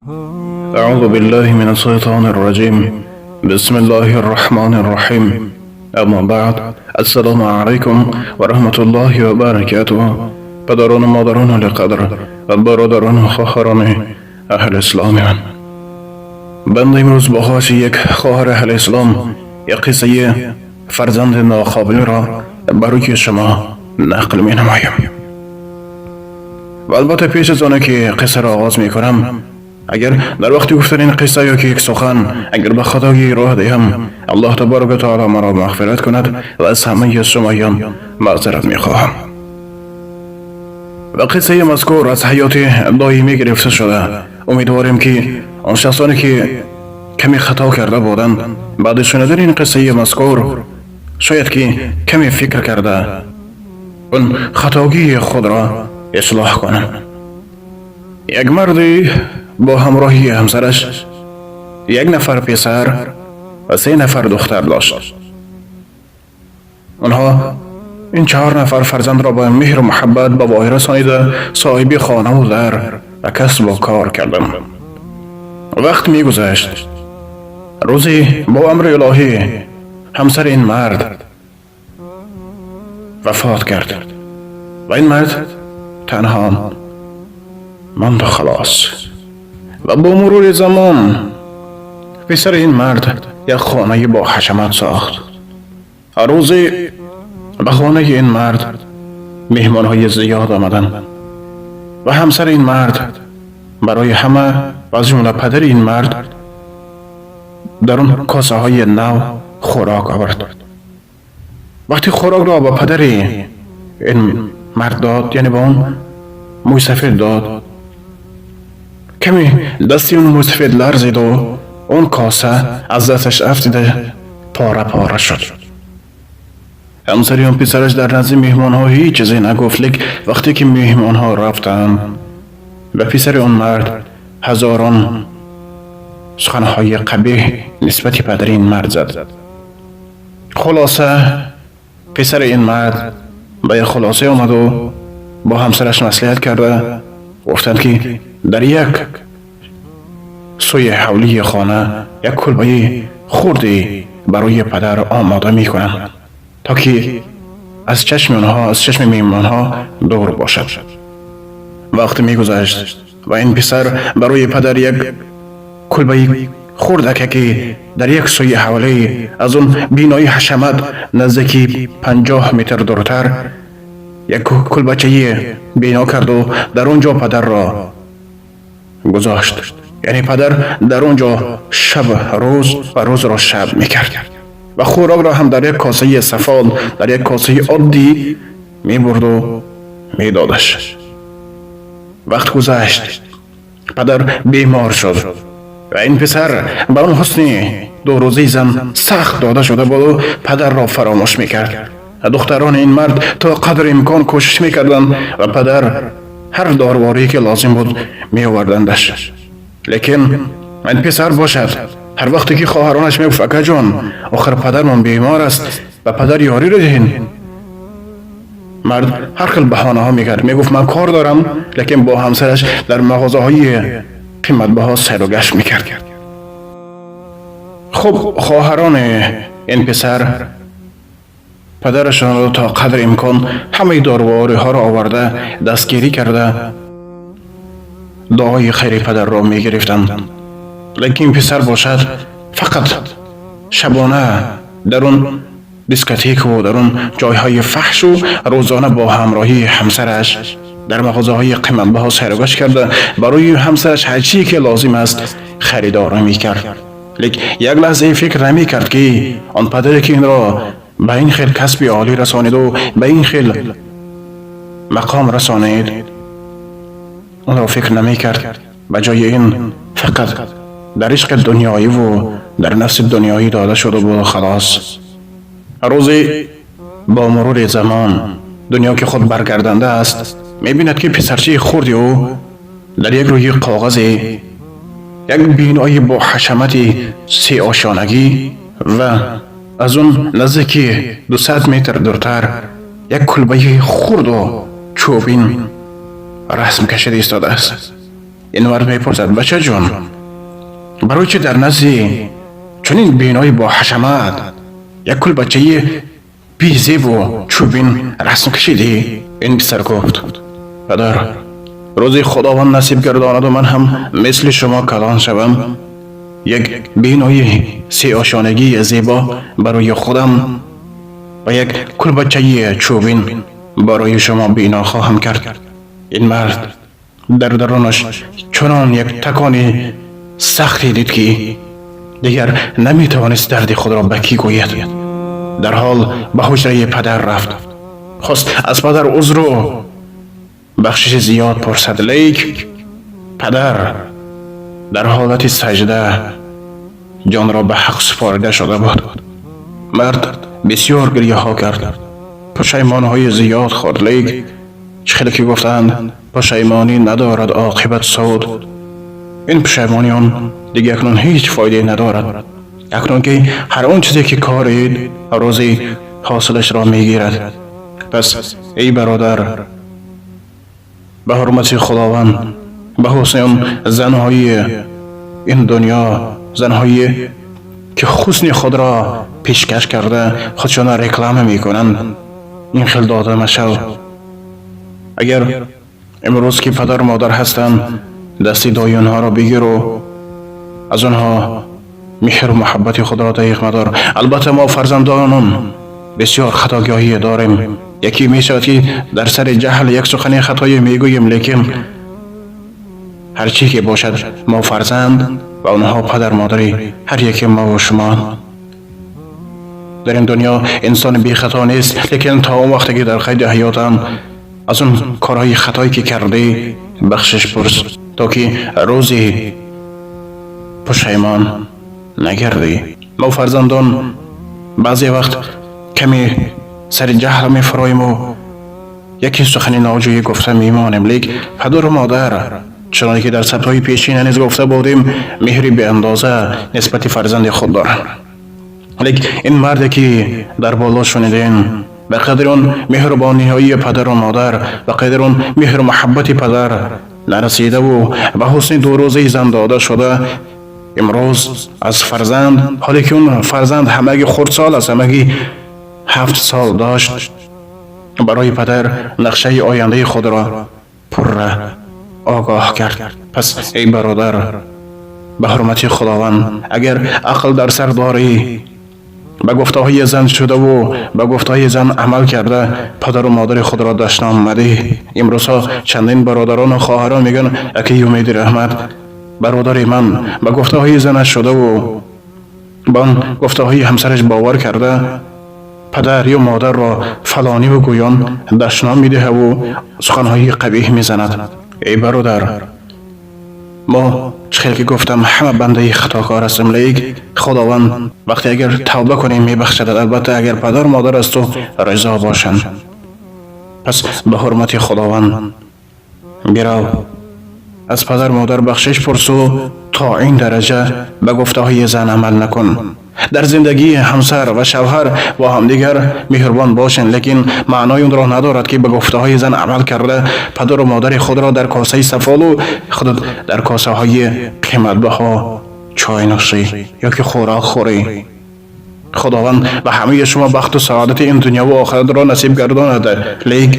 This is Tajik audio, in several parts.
أعوذ بالله من الشيطان الرجيم. بسم الله الرحمن الرحيم. أما بعد، السلام علیکم و رحمت الله و برکاته. پدران و مادران عالی‌قدر و برادران و خواهران اهل اسلام من، بنده امروز با خواهش یک خواهر اهل اسلام یک قصه فرزند ناقابل را برای شما نقل می نمایم. و البته پیش از آنه که قصه را آغاز می کنم، اگر در وقت گفتن این قصه یا که یک سخن اگر به خطایی راه دهم، الله تبارک و تعالی مرا مغفرت کند و از همه شمایان معذرت می خواهم. و قصه مذکور از حیات دائمی گرفته شده. امیدواریم که آن شخصانی که کمی خطا کرده بودند، بعد شنیدن این قصه مذکور شاید که کمی فکر کرده اون خطاگی خود را اصلاح کنند. یک مردی با همراهی همسرش یک نفر پسر و 3 نفر دختر داشت. آنها این 4 نفر فرزند را با مهر و محبت به وای رسانیده، صاحب خانه و در و کسب و کار کردند. وقت می گذشت. روزی با امر الهی همسر این مرد وفات کرد و این مرد تنها ماند و خلاص. و با مرور زمان پسر این مرد یک خانه با حشمت ساخت. روزی به خانه این مرد مهمانهای زیاد آمدند و همسر این مرد برای همه و از جمله پدر این مرد در اون کاسه های نو خوراک آورد. وقتی خوراک را به پدر این مرد داد، یعنی به اون موسفید داد، کمی دستی اون موسفید لرزید و اون کاسه از دستش افتیده پاره پاره شد. همسری اون پسرش در نزد مهمان ها هیچ چیزی نگفت، لیک وقتی که مهمان ها رفتن به پسر اون مرد هزاران سخنهای قبیح نسبت پدر این مرد زد. خلاصه پسر این مرد به خلاصه آمد و با همسرش مصلحت کرده گفتند که در یک سوی حولی خانه یک کلبه خردی برای پدر آماده می کنند تا که از چشم آنها، از چشم میهمانها دور باشد. وقت می گذشت و این پسر برای پدر یک کلبه خردکه که در یک سوی حوله از اون بینای حشمت نزدیکی 50 متر دورتر یک کلبچه بینا کرد و در اونجا پدر را گذاشت. یعنی پدر در اونجا شب روز و روز را شب میکرد و خوراک را هم در یک کاسه سفال، در یک کاسه عادی میبرد و میدادش. وقت گذشت، پدر بیمار شد و این پسر به اون حسن 2 روزه زن سخت داده شده بود و پدر را فراموش میکرد. دختران این مرد تا قدر امکان کوشش میکردند و پدر هر دارواری که لازم بود میآوردندش. لیکن این پسر باشد هر وقتی که خواهرانش میگفت اکا جان، آخر پدرمان بیمار است و پدر یاری رو دهین، مرد هر خیل بهانه ها میکرد. میگفت من کار دارم، لیکن با همسرش در مغازه های قیمت بها سیر و گشت میکرد. خب خواهران این پسر پدرشان را تا قدر امکان همه دارواری ها را آورده دستگیری کرده دعای خیر پدر را می گرفتند. لیکن پسر باشد فقط شبانه در اون دیسکتیک و در اون جایهای فحش و روزانه با همراهی همسرش در مغازه های قیمت بها سیر و گشت کرده برای همسرش هرچی که لازم است خریداری می کرد. لیکن یک لحظه فکر نمی کرد که آن پدری که این را به این خیل کسب عالی رسانید و به این خیل مقام رسانید، آن را فکر نمی کرد. به جای این فقط در عشق دنیایی و در نفس دنیایی داده شده بود و خلاص. روزی با مرور زمان دنیا که خود برگردنده است میبیند که پسرچه خردی او در یک روی کاغذ یک بینایی با حشمت 3 آشانگی و از اون نزدیک 200 متر دورتر یک کلبه خرد و چوبین رسم کشیده ایستاده است. Ин мард мепурсад: бача ҷон, барои чӣ дар назди чунин бинои бо ҳашамат як кулбачаи безебу чӯбин расм кашидӣ? Ин писар гуфт: падар, рӯзи Худованд насиб гардонаду ман ҳам мисли шумо калон шавам, як бинои сеошонагии зебо барои худам ва як кулбачаи чӯбин барои шумо бино хоҳам кард. Ин мард дар дарунаш чунон як такони сахте дид, ки дигар наметавонист дарди худро ба кӣ гӯяд. Дар ҳол ба ҳуҷраи падар рафт, хост аз падар узру бахшиши зиёд пурсад, лейк падар дар ҳолати саҷда ҷонро ба ҳақ супорида шуда буд. Мард бисёр гирьяҳо кард, пушаймонҳои зиёд хӯрд, лейк чӣ хеле ки гуфтанд, пушаймонӣ надорад оқибат суд. Ин пушаймонӣ он дига акнун ҳеҷ фоидае надорад. Акнун ки ҳар он чизе ки корид, рӯзи ҳосилашро мегирад. Пас эй бародар, ба ҳурмати Худованд, ба ҳусни он занҳои ин дунё, занҳое ки ҳусни худро пешкаш карда, худшона реклама мекунанд, ин хел дода машав. Агар имрӯз ки падару модар ҳастанд, дасти дойи онҳоро бигиру аз онҳо меҳру муҳаббати худро дареғ мадор. Албатта, мо фарзандонон бисёр хатогоҳӣ дорем. Яке мешавад, ки дар сари ҷаҳл як сухани хатое мегӯем, лекин ҳар чӣ ки бошад, мо фарзанд ва онҳо падар модари ҳар яке мову шумо. Дар ин дунё инсони бехато нест, лекин то он вақте ки дар қайди ҳаётанд, аз он корҳои хатое ки кардӣ, бахшиш пурс, то ки рӯзи пушаймон нагардӣ. Мо фарзандон баъзе вақт каме сари ҷаҳл мефуроиму яке сухани ноҷӯӣ гуфта мемонем, лек падару модар, чуноне ки дар сабтҳои пешина низ гуфта будем, меҳри беандоза нисбати фарзанди худ доранд. Лек ин марде ки дар боло шунидем, ба қадри он меҳрубониҳои падару модар, ба қадри он меҳру муҳаббати падар нарасидаву ба ҳусни дурӯзаи зан дода шуда, имрӯз аз фарзанд, ҳоле ки он фарзанд ҳамагӣ хурдсол аст, ҳамагӣ 7 сол дошт, барои падар нақшаи ояндаи худро пурра огоҳ кард. Пас эй бародар, ба ҳурмати Худованд, агар ақл дар сар дорӣ, ба гуфтаҳои зан шудаву ба гуфтаҳои зан амал карда, падару модари худро дашном мадеҳ. Имрӯзҳо чандин бародарону хоҳарон мегӯянд: акаи Умеди Раҳмат, бародари ман ба гуфтаҳои занаш шудаву ба он гуфтаҳои ҳамсараш бовар карда, падар ё модарро фалониву гӯён дашном медиҳаву суханҳои қабеҳ мезанад. Эй бародар, мо чӣ хел ки гуфтам, ҳама бандаи хатокор ҳастем, лейк Худованд вақте агар тавба кунем, мебахшад. Албатта, агар падару модар аз ту ризо бошанд. Пас ба ҳурмати Худованд бирав, аз падар модар бахшиш пурсу то ин дараҷа ба гуфтаҳои зан амал накун. Дар зиндагии ҳамсар ва шавҳар бо ҳамдигар меҳрубон бошанд, лекин маънои онро надорад, ки ба гуфтаҳои зан амал карда, падару модари худро дар косаи сафолу худат дар косаҳои қиматбаҳо чой нӯшӣ ё ки хӯрок хӯрӣ. Худованд ба ҳамаи шумо бахту саодати ин дунёву охиратро насиб гардонад, лек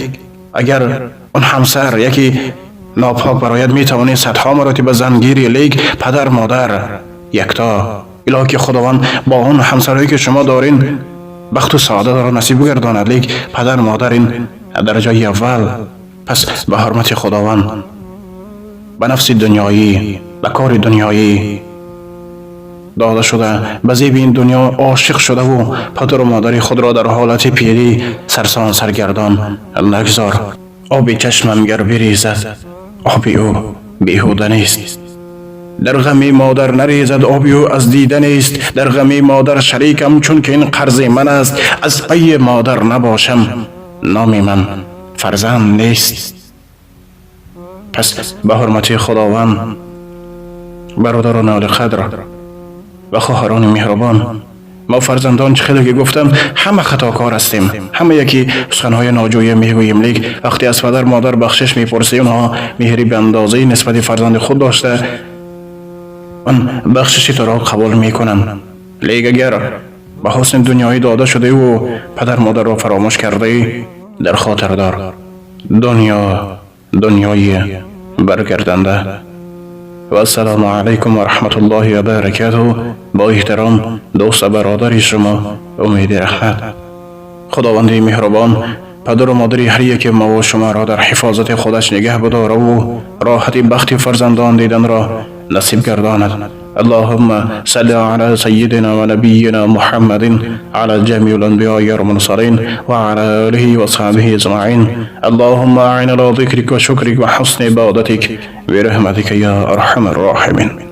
агар он ҳамсар яке нопок барояд, метавонӣ садҳо маротиба зангирӣ, лек падар модар якто. Илоҳо ки Худованд бо он ҳамсарҳое ки шумо дорин, бахту саодатро насиб гардонад, лек падар модар ин дар ҷои аввал. Пас ба ҳурмати Худованд, ба нафси дунёӣ, ба кори дунёӣ дода шуда, ба зеби ин дунё ошиқ шудаву падару модари худро дар ҳолати пирӣ сарсон саргардон нагзор. Оби чашмам гар бирезад, оби ӯ беҳуда нест. Дар ғами модар нарезад оби ӯ аз дида нест. Дар ғами модар шарикам, чунки ин қарзи ман аст. Аз пайи модар набошам, номи ман фарзанд нест. Пас ба ҳурмати Худованд, бародарони олиқадр ва хоҳарони меҳрубон, Мо фарзандон, чӣ хеле ки гуфтам, ҳама хатокор ҳастем, ҳама яке суханҳои ноҷоя мегӯем, лек вақте аз падар модар бахшиш мепурсӣ, онҳо меҳри беандозаи нисбати фарзанди худ дошта, он бахшиши туро қабул мекунанд. Лек агар ба ҳусни дунёӣ дода шудаиву падар модарро фаромӯш кардаӣ, дар хотир дор, дунё дунёи баргарданда. Вассалому алайкум ва раҳматуллоҳи ва баракатуҳ. Бо эҳтиром, дӯсту бародари шумо Умеди Раҳмат. Худованди меҳрубон падару модари ҳар яке мову шуморо дар ҳифозати худаш нигаҳ бидораву роҳати бахти фарзандон диданро насиб гардонад. اللهم صل على سيدنا ونبينا محمد، على جميع الأنبياء والمرسلين، وعلى آله وصحبه أجمعين. اللهم أعنا على ذكرك وشكرك وحسن عبادتك، برحمتك يا أرحم الراحمين.